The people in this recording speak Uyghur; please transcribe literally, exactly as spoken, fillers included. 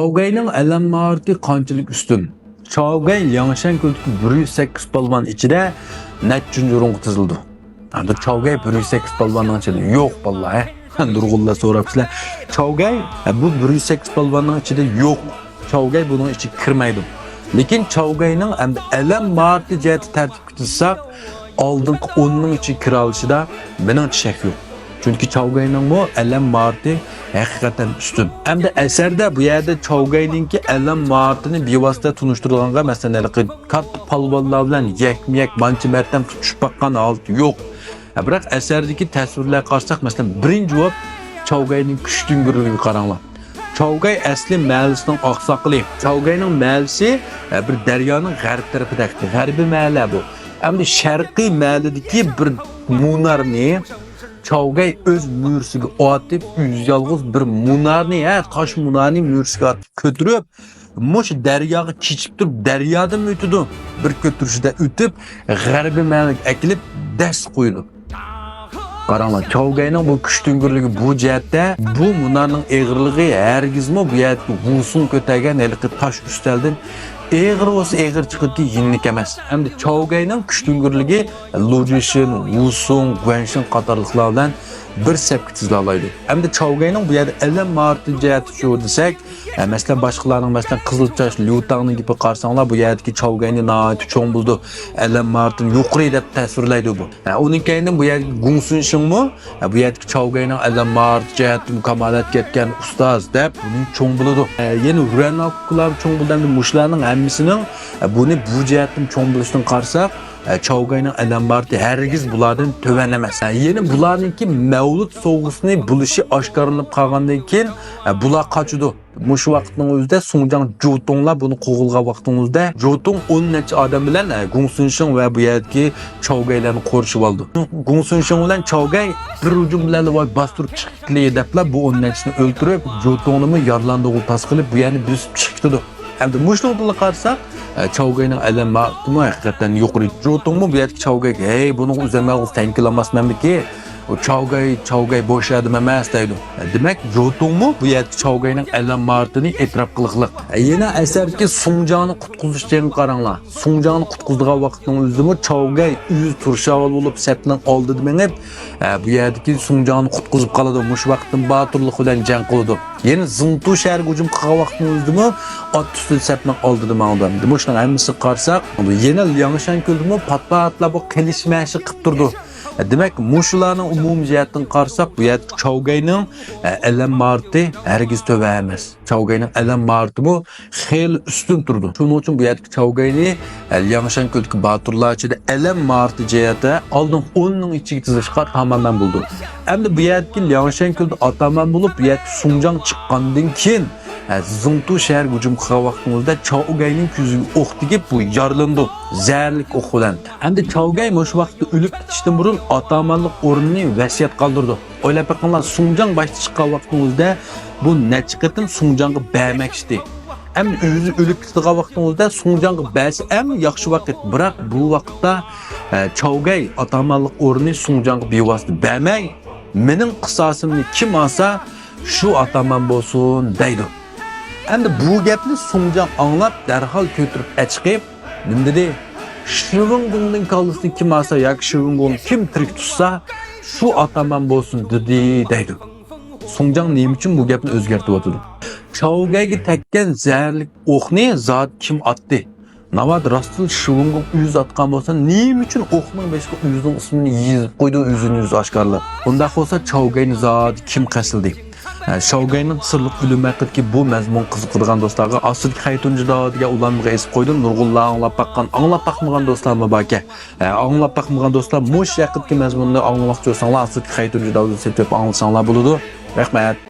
چاۋگەينىڭ ئەلەم ماھارىتى قانچىلىك ئۈستۈن؟ چاۋگەي لياڭشان كۆلىدىكى بىر يۈز سەككىز پالۋان ئىچىدە نەچچىنچى ئورۇنغا تىزىلىدۇ؟ ئەمدى چاۋگەي بىر يۈز سەككىز پالۋاننىڭ ئىچىدە يوق، بالىلار، ھە؟ نۇرغۇنلار سوراپسىلەر. چاۋگەي، ھە، بۇ بىر يۈز سەككىز پالۋاننىڭ ئىچىدە يوق. چاۋگەي بۇنىڭ ئىچىگە كىرمەيدۇ. لېكىن چاۋگەينىڭ ئەمدى ئەلەم ماھارىتى جەھەتتە تەرتىپكە تىزساق، ئالدىنقى ئوننىڭ ئىچىگە كىرەلىشىدا مېنىڭچە شەك يوق. چۈنكى چاۋگەينىڭمۇ ئەلەم ماھارىتى ھەقىقەتەن ئۈستۈن. ئەمدى ئەسەردە بۇ يەردە چاۋگەينىڭكى ئەلەم ماھارىتىنى بىۋاسىتە تونۇشتۇرىدىغانغا، مەسىلەن، ھېلىقى كاتتا پالۋانلار بىلەن يەكمۇ يەك مانچە مەرتەم چۈشۈپ باققان ھالىتى يوق. بىراق ئەسەردىكى تەسۋىرلەرگە قارىساق، مەسىلەن، بىرىنچى بولۇپ چاۋگەينىڭ كۈچتۈڭگۈرلۈكىگە قاراڭلار. چاۋگەي ئەسلى مەھەللىسىنىڭ ئاقساقىلى. چاۋگەينىڭ مەھەللىسى، ئە، بىر دەريانىڭ غەربىي تەرىپىدە، غەربىي مەھەللە بۇ. ئەمدى شەرقىي مەھەللىدىكى بىر مۇنارنى چاۋگەي ئۆز مۈرىسىگە ئاتىپ، ئۆزى يالغۇز بىر مۇنارنى، ھە، تاش مۇنارنى مۈرىسىگە ئاتىپ كۆتۈرۈپ، مۇشۇ دەرياغا كېچىپ تۇرۇپ، دەريادىن ئۆتىدۇ. بىر كۆتۈرۈشىدە ئۆتۈپ، غەربىي مەھەللىگە ئەكېلىپ دەس قويىدۇ. قاراڭلار، چاۋگەينىڭ بۇ كۈچتۈڭگۈرلۈكى بۇ جەھەتتە، بۇ مۇنارنىڭ ئېغىرلىقى ھەرگىزمۇ بۇ يەردىكى ۋۇسۇڭ كۆتەرگەن ھېلىقى تاش ئۈستەلدىن ئېغىر بولسا ئېغىر چىقىدىكى يېنىك ئەمەس. ئەمدى چاۋگەينىڭ كۈچتۈڭگۈرلۈكى لۇجۈشىن، ۋۇسۇڭ، گۇەنشىن قاتارلىقلار بىلەن بىر سەپكە تىزىلالايدۇ. ئەمدى چاۋگەينىڭ بۇ يەردە ئەلەم ماھارىتى جەھەتتە شۇ دېسەك، ئە، مەسىلەن، باشقىلارنىڭ، مەسىلەن، قىزىل چاچ ليۇتاڭنىڭ گېپىگە قارىساڭلار، بۇ يەردىكى چاۋگەينى ناھايىتى چوڭ بىلىدۇ، ئەلەم ماھارىتىنى يۇقىرى دەپ تەسۋىرلەيدۇ بۇ. ئە، ئۇنىڭ كەينىدىن بۇ يەردىكى گۇڭسۇنشىڭمۇ، ئە، بۇ يەردىكى چاۋگەينىڭ ئەلەم ماھارىتى جەھەتتىمۇ كامالەتكە يەتكەن ئۇستاز دەپ بۇنى چوڭ بىلىدۇ. ئە، يەنە رۈەنئاكۇلار چوڭ بىلىدۇ. ئەمدى مۇشۇلارنىڭ ھەممىسىنىڭ، ئە، بۇنى بۇ جەھەتتىن چوڭ بىلىشتىن قارىساق، ئە، چاۋگەينىڭ ئەلەم ماھارىتى ھەرگىز بۇلاردىن تۆۋەن ئەمەس. ئە، يەنە بۇلارنىڭكى مەۋلۇت سوۋغىسىنى بولۇشى ئاشكارىلىنىپ قالغاندىن كېيىن، ئە، بۇلار قاچىدۇ. مۇشۇ ۋاقىتنىڭ ئۆزىدە سۇڭجاڭ جوتۇڭلار بۇنى قوغلىغان ۋاقىتنىڭ ئۆزىدە، جوتۇڭ ئون نەچچە ئادەم بىلەن، ئە، گۇڭسۇنشىڭ ۋە بۇ يەردىكى چاۋگەيلەرنى قورشىۋالىدۇ. گۇڭسۇنشىڭ بىلەن چاۋگەي بىر ھۇجۇم بىلەنلا ۋاي باستۇرۇپ چىقىپ كېتەيلى دەپلا بۇ ئون نەچچىسىنى ئۆلتۈرۈپ، جوتۇڭنىمۇ يارىلاندۇرغىلى تاس قىلىپ، بۇ يەرنى بۆسۈپ چىقىپ كېتىدۇ. ئەمدى مۇشۇنىڭدىنلا قارىساق، ئە، چاۋگەينىڭ ئەلەم ماھارىتىمۇ ھەقىقەتەن يۇقىرى. جوتۇڭمۇ بۇ يەردىكى چاۋگەيگە، ھەي، بۇنىڭغا ئۆزۈم يالغۇز تەڭ كېلەلماسمەنمىكى؟ ئۇ چاۋگەي، چاۋگەي بوش ئادەم ئەمەس دەيدۇ. دېمەك، جوتۇڭمۇ بۇ يەردىكى چاۋگەينىڭ ئەلەم ماھارىتىنى ئېتىراپ قىلغىلىق. يەنە ئەسەردىكى سۇڭجاڭنى قۇتقۇزۇش جېڭىگە قاراڭلار. سۇڭجاڭنى قۇتقۇزىدىغان ۋاقىتنىڭ ئۆزىدىمۇ چاۋگەي ئۆزى تۇرشاۋۇل بولۇپ سەپنىڭ ئالدىدا مېڭىپ، بۇ يەردىكى سۇڭجاڭنى قۇتقۇزۇپ قالىدۇ. مۇشۇ ۋاقىتتىن باتۇرلۇق بىلەن جەڭ قىلىدۇ. يەنە زېڭتۇ شەھىرىگە ھۇجۇم قىلغان ۋاقتىنىڭ ئۆزىدىمۇ ئات ئۈستىدە سەپنىڭ ئالدىدا ماڭىدۇ. ئەمدى مۇشۇنىڭ ھەممىسىگە قارىساق، يەنە لياڭشان كۆلىدىمۇ پات-پاتلا بۇ قېلىشمەشىق قىلىپ تۇرىدۇ. دېمەك، مۇشۇلارنىڭ ئومۇمىي جەھەتتىن قارىساق، بۇ يەردىكى چاۋگەينىڭ، ئە، ئەلەم ماھارىتى ھەرگىز تۆۋەن ئەمەس. چاۋگەينىڭ ئەلەم ماھارىتىمۇ خېلى ئۈستۈن تۇرىدۇ. شۇنىڭ ئۈچۈن بۇ يەردىكى چاۋگەينى، ئە، لياڭشان كۆلىدىكى باتۇرلار ئىچىدە ئەلەم ماھارىتى جەھەتتە ئالدىنقى ئوننىڭ ئىچىگە تىزىشقا تامامەن بولىدۇ. ئەمدى بۇ يەردىكى لياڭشان كۆلىدە ئاتامان بولۇپ، بۇ يەردىكى سۇڭجاڭ چىققاندىن كېيىن، ئە، زېڭتۇ شەھەرگە ھۇجۇم قىلغان ۋاقتىمىزدا چاۋگەينىڭ كۆزىگە ئوق تېگىپ، بۇ يارىلىنىدۇ. زەھەرلىك ئوق بىلەن. ئەمدى چاۋگەي مۇشۇ ۋاقىتتا ئۆلۈپ كېتىشتىن بۇرۇن ئاتامانلىق ئورنىنى ۋەسىيەت قالدۇرىدۇ. ئويلاپ بېقىڭلار، سۇڭجاڭ باشتا چىققان ۋاقتىڭىزدا بۇ نەچچە قېتىم سۇڭجاڭغا بەرمەكچىدى. ئەمدى ئۆزى ئۆلۈپ كېتىدىغان ۋاقتىڭىزدا سۇڭجاڭغا بەرسە ئەڭ ياخشى ۋاقىت. بىراق بۇ ۋاقىتتا، ئە، چاۋگەي ئاتامانلىق ئورنىنى سۇڭجاڭغا بىۋاسىتە بەرمەي، مېنىڭ قىساسىمنى كىم ئالسا، شۇ ئاتامان بولسۇن دەيدۇ. ئەمدى بۇ گەپنى سۇڭجاڭ ئاڭلاپ، دەرھال كۆتۈرۈپ ئەچىقىپ، نېمە دېدى؟ شىۋېنگۇڭنىڭ كاللىسىنى كىم ئالسا ياكى شىۋېنگۇڭنى كىم تىرىك تۇتسا، شۇ ئاتامان بولسۇن دېدى دەيدۇ. سۇڭجاڭ نېمە ئۈچۈن بۇ گەپنى ئۆزگەرتىۋاتىدۇ؟ چاۋگەيگە تەگكەن زەھەرلىك ئوقنى زادى كىم ئاتتى؟ ناۋادا راستتىن شىۋېنگۇڭ ئۆزى ئاتقان بولسا، نېمە ئۈچۈن ئوقنىڭ بېشىغا ئۆزىنىڭ ئىسمىنى يېزىپ قويدى، ئۆزىنى ئۆزى ئاشكارىلاپ؟ ئۇنداق بولسا، چاۋگەينى زادى كىم قەستلىدى؟ ھە، شاۋگەينىڭ سىرلىق ئۆلۈمى ھەققىدىكى بۇ مەزمۇن قىزىقىدىغان دوستلارغا ئاستىدىكى خەيتۇنجى داۋا دېگەن ئۇلانمىغا ئېسىپ قويدۇم. نۇرغۇنلار ئاڭلاپ باققان، ئاڭلاپ باقمىغان دوستلارمۇ باركەن. ھە، ئاڭلاپ باقمىغان دوستلار مۇشۇ ھەققىدىكى مەزمۇننى ئاڭلىماقچى بولساڭلار، ئاستىدىكى خەيتۇنجى داۋىدىن سېتىپ ئاڭلىساڭلار بولىدۇ. رەھمەت.